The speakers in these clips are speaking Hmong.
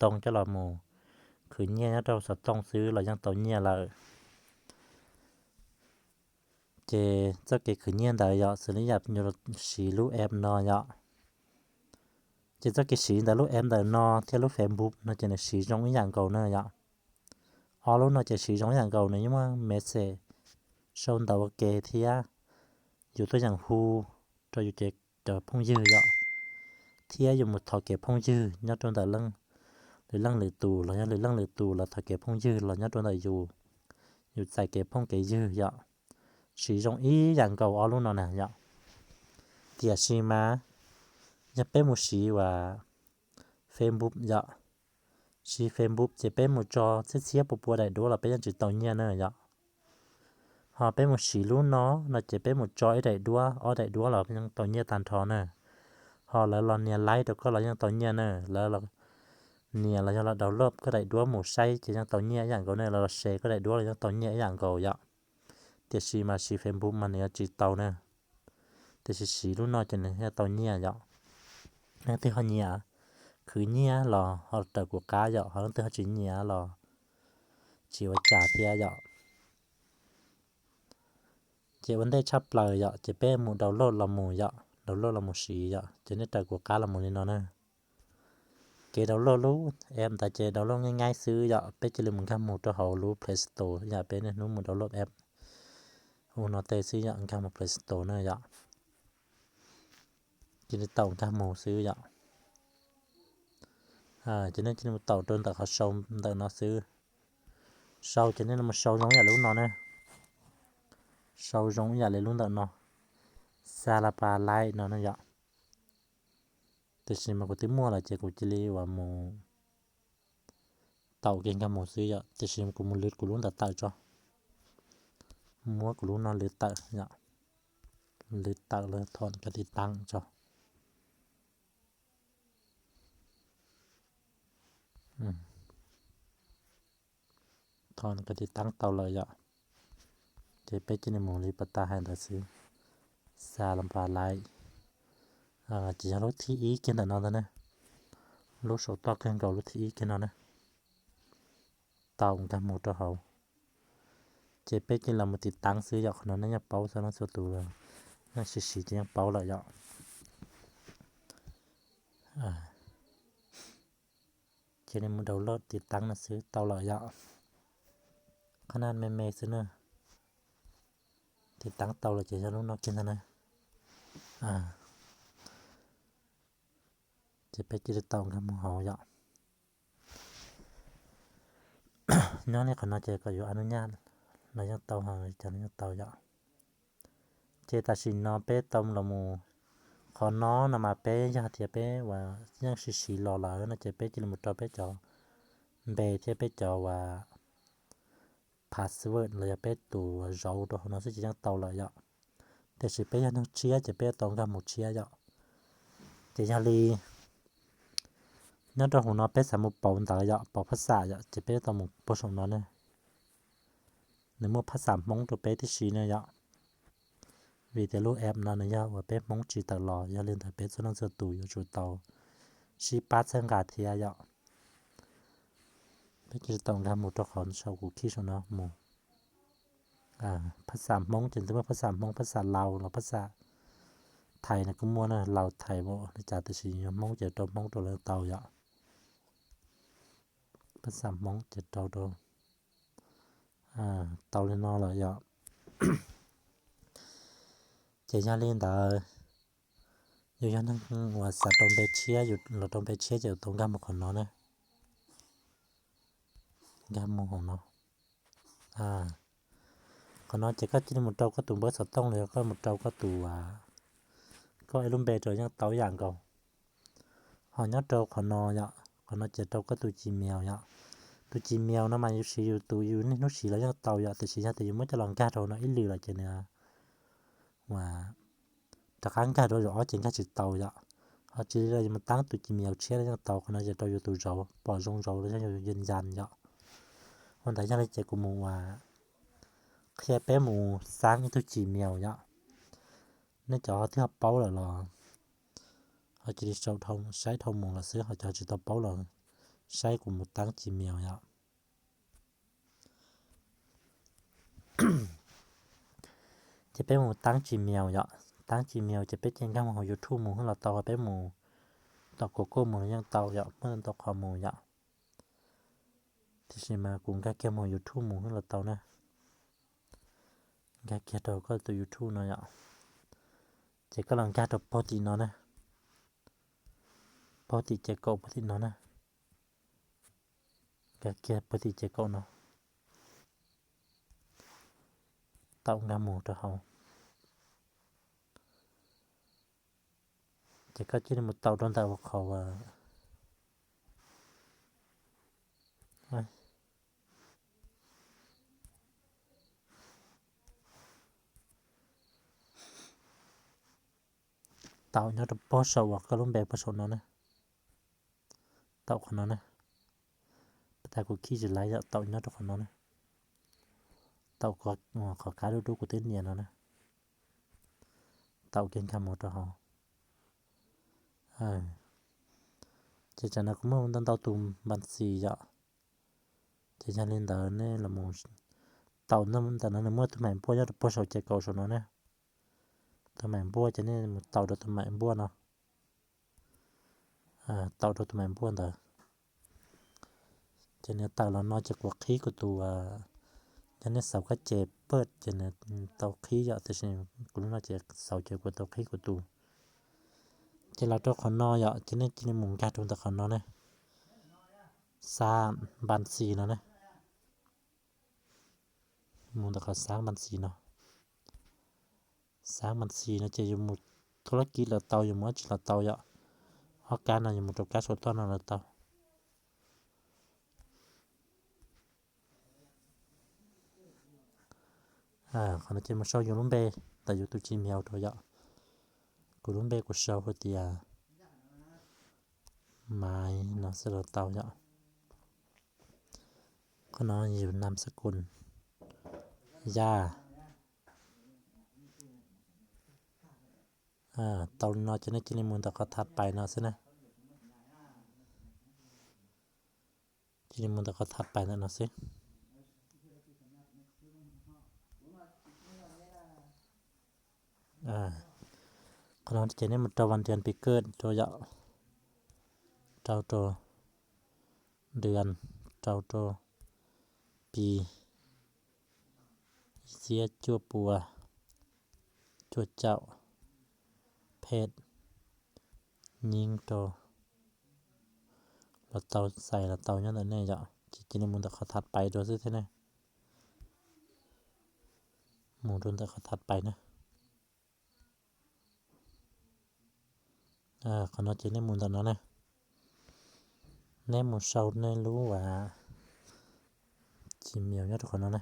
tooj coj los mus khwv nyiaj nyob rau xov tooj xwb los yeej tau nyiaj lawm. Ces txoj kev khwv nyiaj ntawd yog xws li yam yus siv lub app no yom. Ces txoj kev siv ntawm lub app ntawm no thiab lub Facebook no ces nws siv zoo ib yam nkaus na yom. Ob lub no ces siv zoo ib yam nkaus, nws yeej muaj message sau ntawv ua ke thiab yus tuaj yeem hu rau yus cov phooj ywg yom, thiab yus mus thov kev phooj ywg nyob rau ntawm lwm leej lwm tus los yog lwm leej lwm tus los thov kev phooj ywg los nyob rau ntawm yus, yus txais kev phooj kev ywg yom. Siv zoo ib yam nkaus ob lub no na yom. Tiam sis mas yog peb mus siv uas Facebook yom, siv Facebook ces peb mus tso txhiab txhiab pua pua daim duab los peb yeej tsis tau nyiaj na yom. Ho peb mus siv lub no no ces peb mus tso ib daim duab ob daim duab los yeej tau nyiaj tag nrho na. Ho lawv los nias like rau koj los yeej tau nyiaj na, lawv los nias los yog los download koj daim duab mus saib ces yeej tau nyiaj ib yam nkaus na, lawv los share koj daim duab los yeej tau nyiaj ib yam nkaus yom. Tiam sis mas siv Facebook mas nws yuav tsis tau na. Tiam sis siv lub no ces nws thiaj tau nyiaj yom. Leej twg ho nyiam khwv nyiaj los ho raws kuv qab yom, ho leej twg ho tsis nyiam los tsis ua cas thiab yom. Ces ua ntej tshaj plaws yom, ces peb mus download los mus yom, download los mus siv yom, ces nej raws kuv qab los mus li no na. Kev download lub app ntawd ces download nyaib nyaib xwb yom, peb cia li mus nkag mus rau hauv lub Play Store yom, peb niaj hnub mus download app ub no tej xwb yom, nkag mus Play Store na yom. Cia li tau nkag mus xwb yom. Ces nej cia li mus tau rau ntawm qhov sau ntawm no xwb. Sau ces nej mus sau zoo ib yam li lub no na. Sau zoo ib yam li lub ntawm no, Xalapa Light no na yom. Tiam sis mas kuv twb muaj lawm ces kuv cia li uas mus tau kev nkag mus xwb yom, tiam sis kuv mus lwv kuv lub ntawd tawm tso. Muab kuv lub no lwv tawm yom, lwv tawm los thom koj tiv taab tso. Thom koj tiv taab tau lawm yom. Ces peb cia li mus li pas tas hais ntawd xwb. Xalapa Light, ces yog lub thib ib kiag ntawm no ntag na. Lub saum toj kawg nkaus lub thib ib kiag no na. Tau nkag mus rau hauv. Ces peb cia li los mus tiv taab xwb yom, qhov no nej yeej paub xwb, nej txhua tus yeej siv siv ces yeej paub lawm yom. Cia li mus download tiv taab no xwb tau lawm yom. Qhov no me me xwb na. Tiv taab tau lawm ces yog lub no kiag ntag na. Ces peb cia li tau nkag mus hauv yom. Nyob li qhov no ces kom yuav a nub nyaj los yeej tau, ho li cas los yeej tau yom. Ces tam sim no peb tau los mus qhov no no mas peb yog tias peb uas yeej siv siv los lawm no ces peb cia li mus rau peb cov npe thiab peb cov uas password los yog peb tus zauv rau hauv no xwb ces yeej tau lawm yom. Tiam sis peb yog neeg tshiab ces peb yuav tau nkag mus tshiab yom. Ces yog li nyob rau hauv no peb xav mus pauv ntawv yom, pauv phaj xam yom, ces peb tau mus puag saum no ne. Nws muaj phaj xam Hmoob rau peb tib si ne yom. Vim tias lub app no nws yog uas peb Hmoob tsis tawm los, yog li ntawd peb txhua leej txhua tus yuav tsum tau sib pab txhawb nqa thiab yom. Peb cia li tau nkag mus rau qhov saum kuv khij saum no mus. Phaj xam Hmoob ces nws muaj phaj xam Hmoob, phaj xam Laus los phaj xam Thais no kuj muaj na, Laus Thais li cas, tiam sis yog Hmoob ces rau Hmoob rau lawv tau yom. Phaj xam Hmoob ces rau rau tau li no lawm yom. Ces yog li ntawd, yus yog neeg uas xav rau npe tshiab, yus los rau npe tshiab ces yus tau nkag mus qhov no na. Nkag mus hauv no. Qhov no ces koj cia li mus rau koj tus npawb xov tooj los yog koj mus rau koj tus, koj ib lub npe rau yeej tau ib yam nkaus. Ho nyob rau qhov no yom, qhov no ces rau koj tus Gmail yom. Tus Gmail no mas yus siv yus tus yus niaj hnub siv los yeej tau yom, tiam sis yog tias yus muab coj los nkag rau no ib lwm lawm ces nws uas rov qab nkag rau zaum ob ces nkag tsis tau yom. Ho tsis li los yus mus taab tus Gmail tshiab los yeej tau, qhov no ces rau yus tus zauv, pom zoo zauv los yog yus yws yas yom. Ua ntawd yog li ces kuv mus uas qhia peb mus xaab ib tug Gmail yom. Nej cov ho twb ho paub lawm los ho cia li saib dhau mus lawm xwb, ho cov tsis tau paub los saib kuv mus taab Gmail yom. Ces peb mus taab Gmail yom, taab Gmail ces peb ces nkag mus hauv YouTube mus los tau, peb mus tom Google mus los yeej tau yom, muaj ntau qhov mus yom. Tiam sis mas kuv nkag kiag mus YouTube mus los tau na. Nkag kiag rau koj tus YouTube no yom. Ces koj los nkag rau puag tim no na. Puag tim ces kaum puag tim no na. Nkag kiag puag tim ces kaum no. Tau nkag mus rau hauv. Ces koj cia li mus tau rau ntawm qhov tau nyob rau puag saum uas koj lub npe puag saum no na. Tau qhov no na. Pas tas kuv khij tsis laib yom, tau nyob rau qhov no na. Tau qhov kab dub dub kuv twb nias no na. Tau kiag nkag mus rau hauv. Ces tsam no kuv muaj ntau ntau tus npas xis yom. Ces yog li ntawd nej los tau ntawm no nws muaj tus maim npuaj nyob rau puag saum ces kaum saum no na. Tus maim npuaj ces nej mus tau rau tus maim npuaj no. Tau rau tus maim npuaj ntawd. Ces nws tawm los no ces kuv qhib kuv tus, yog nej xauv kab ces paj ces nws tau qhib yom, tiam sis kuv lub no ces xauv ces kuv tau qhib kuv tus. Ces los rau qhov no yom, ces nej cia li mus nkag rau ntawm qhov no ne. Xab npas xis no ne. Mus ntawm qhov xab npas xis no. Xab npas xis no ces yus mus thub lab kis los tau, yus mus dab tsi los tau yom. Ob kab no yus mus rau kab saum toj no los tau. Qhov no ces mus sau yus lub npe ntawm yus tus Gmail rau yom. Kuv lub npe kuv sau hais tias Maiv no xwb los tau yom. Qhov no yus nam xab kus Yaj. Tau li no ces nej cia li mus ntawm qhov thav pais no xwb na. Cia li mus ntawm qhov thav pais ntawm no xwb. Qhov no ces nej mus rau vas dias pis kawj rau yom, rau rau dias, rau rau pis, ib txhiab cuaj pua cuaj caum phem nyiv rau los tau, xais los tau nyob ntawm nej yom. Ces cia li mus ntawm qhov thav pais rau xwb thiab ne. Mus rau ntawm qhov thav pais na. Qhov no ces nej mus ntawm no ne. Nej mus sau nej lub Gmail nyob rau qhov no ne.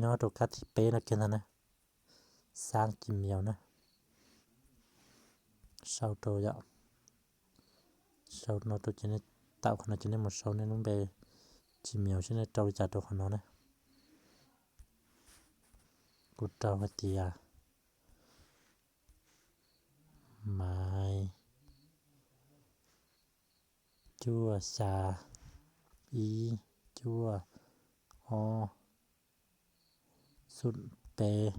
Nyob rau kab thib peb no kiag ntag na. Xab Gmail na. Sau rau yom. Sau no rau ces nej tau qhov no ces nej mus sau nej lub npe Gmail seb nej rau li cas rau qhov no na. Kuv rau hais tias Maiv cuaj xya ib cuaj ob xum peb.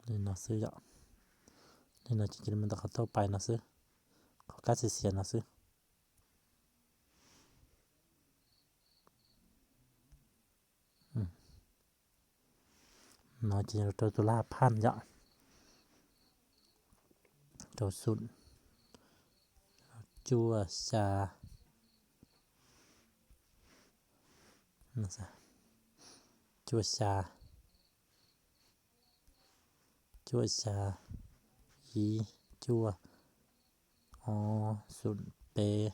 Li no xwb yom. Li no ces cia li mus ntawm qhov thav pais no xwb, qhov kab xiav xiav no xwb. No ces rau tus lab phaj yom, rau xum cuaj xya, cuaj xya, cuaj xya ib cuaj ob xum peb.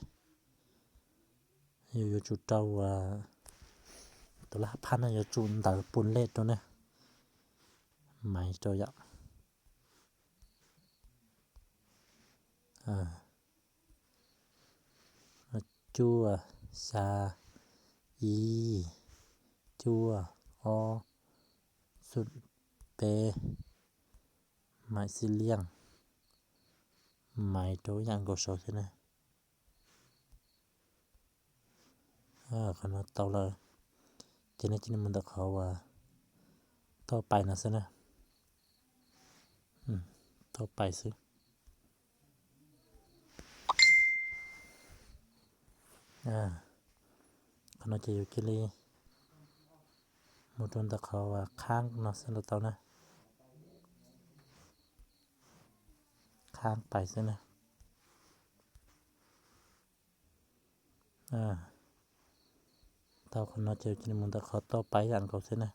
Yus yuav tsum rau tus lab phaj no yuav tsum ntawv pus lej rau ne, Maiv rau yom. Cuaj xya ib cuaj ob xum peb. Maiv xib liaj, maiv rau ib yam nkaus saud xwb na. Qhov no tau lawm, ces nej cia li mus ntawm qhov uas tauj pais no xwb na. Tauj pais xwb. Qhov no ces yus cia li mus rau ntawm qhov uas qhab no xwb los tau na. Qhab pais xwb na. Tau qhov no ces yus cia li mus ntawm qhov tauj pais ib yam nkaus xwb na.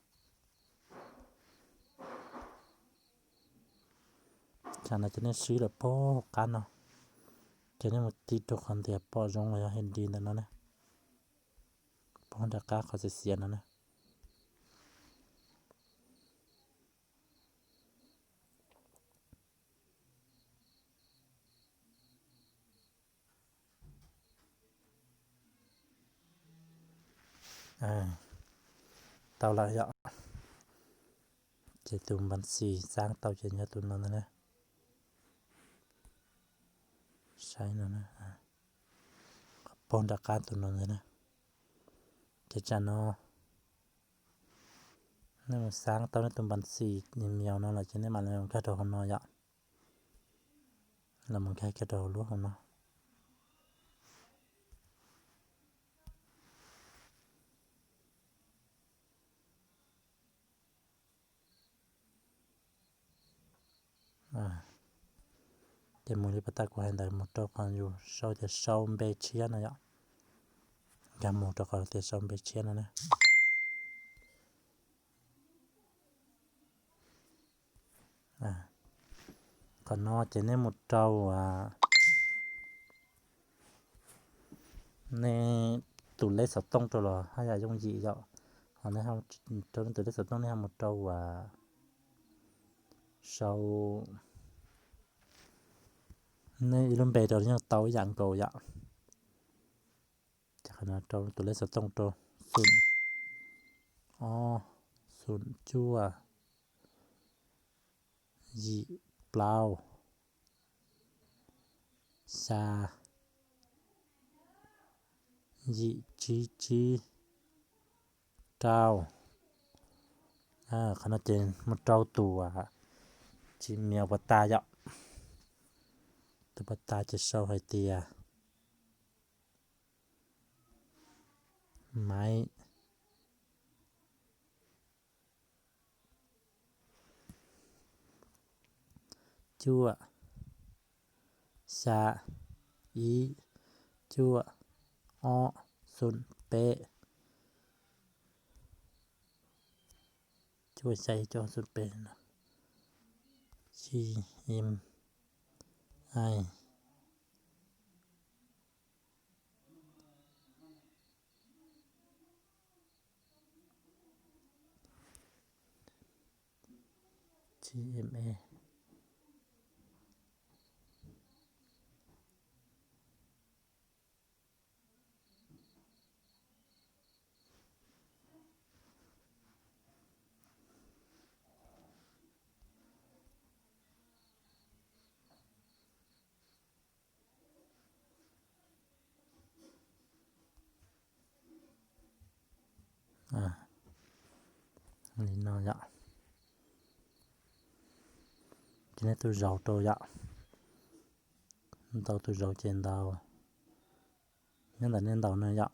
Tsam no ces nej swb lawm pog hauv qab no, ces nej mus tig rau qhov ntias pom zoo los yog H D ntawm no na, pog nram qab qhov xiav xiav no na. Tau lawm yom. Ces tus npas xis xaab tau ces yog tus no ntag na. Saib no, pog nram qab tus no ntag na. Ces tsam no nej mus xaab tau nej tus npas xis miaus no lawm ces nej mam li mus nkag rau hauv no yom. Los mus nkag kiag rau hauv lub hauv no. Ces mus li pas tas kuv hais ntawd mus rau qhov yus sau ces sau npe tshiab no yom. Nkag mus rau qhov tias sau npe tshiab no na. Qhov no ces nej mus rau nej tus lej xov tooj rau los haj yam yooj yim yom. Ho rau nej tus lej xov tooj nej ho mus rau uas sau nej ib lub npe rau yeej tau ib yam nkaus yom. Ces qhov no rau tus lej xov tooj rau xoom ob, xoom cuaj, yim plaub, xya, yim tsib tsib, rau. Qhov no ces mus rau tus tsis mias pas tas yom. Tus pas tas ces sau hais tias maiv cuaj, xya, ib, cuaj, ob, xoom peb, cuaj, xya, ib, cuaj, ob, xoom peb no. G M I G M A. Li no yom. Ces nej tus zaus rau yom. Ntaus tus zaus ces ntaus, nyob ntawm nej ntaus no yom.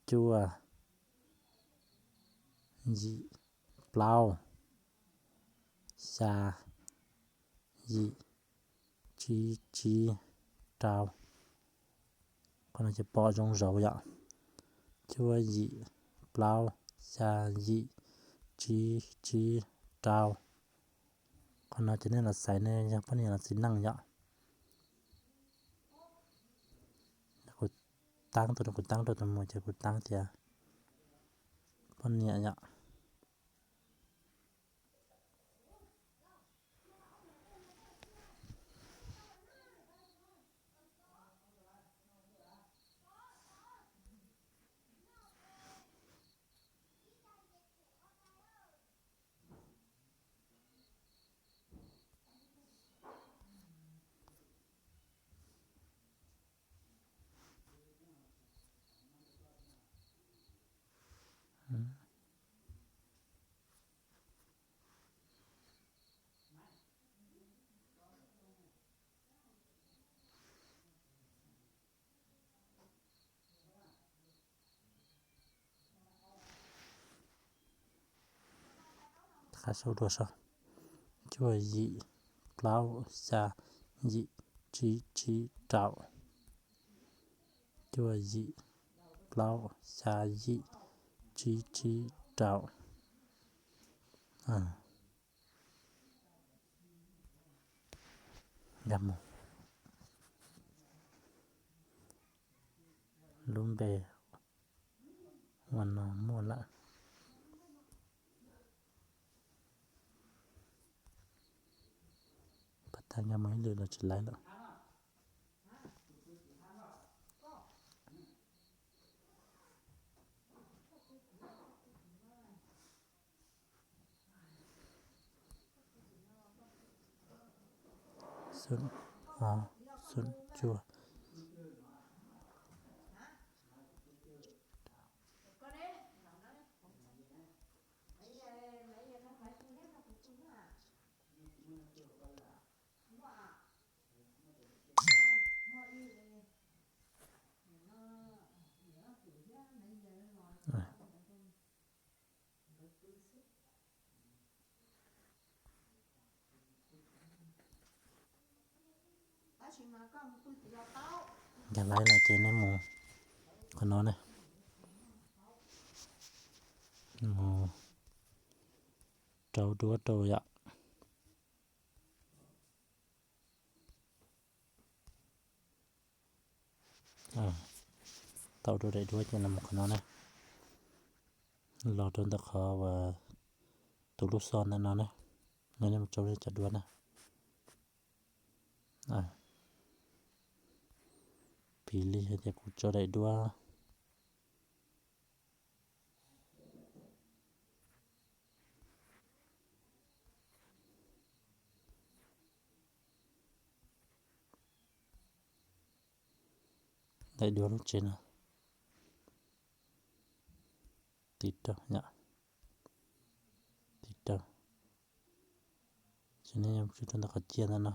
Cuaj, yim, plaub, xya, yim, tsib tsib, rau. Qhov no ces pom zoo zaus yom. Cuaj yim plaub xya yim tsib tsib rau. Qhov no ces nej los xaiv nej yog poj niam los txiv neej yom. Kuv taab tuaj rau, kuv taab rau tus mus ces kuv taab tias poj niam yom. Qab saub dua saib. Cuaj yim plaub xya yim tsib tsib rau. Cuaj yim plaub xya yim tsib tsib rau. Nkag mus. Lub npe ua no muaj lawm. Pas tag nkag mus ib lwm los tsis laiv lawm. Xoom, xoom cuaj. Nkag laiv lawm ces nej mus qhov no ne, mus rau duab rau yom. Tau rau daim duab ces los mus qhov no ne, los rau ntawm qhov uas tus lub xov ntawm no ne, nej mus rau li cov duab na. Piv li hais tias kuv tso daim duab, daim duab lub tsev no, tiv rau, tiv rau, ces nej yuav tsum rau ntawm qhov cia ntawm no.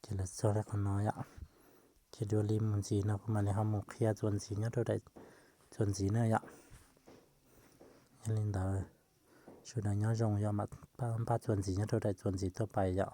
Ces lawv txog rau qhov no yom, ces dua li mus ntxiv no kuv mam li ho mus qhia txuas ntxiv nyob rau daim txuas ntxiv na yom. Yog li ntawd, sawv daws nyob zoo yom, mam npaj txuas ntxiv nyob rau daim txuas ntxiv tuaj pais yom.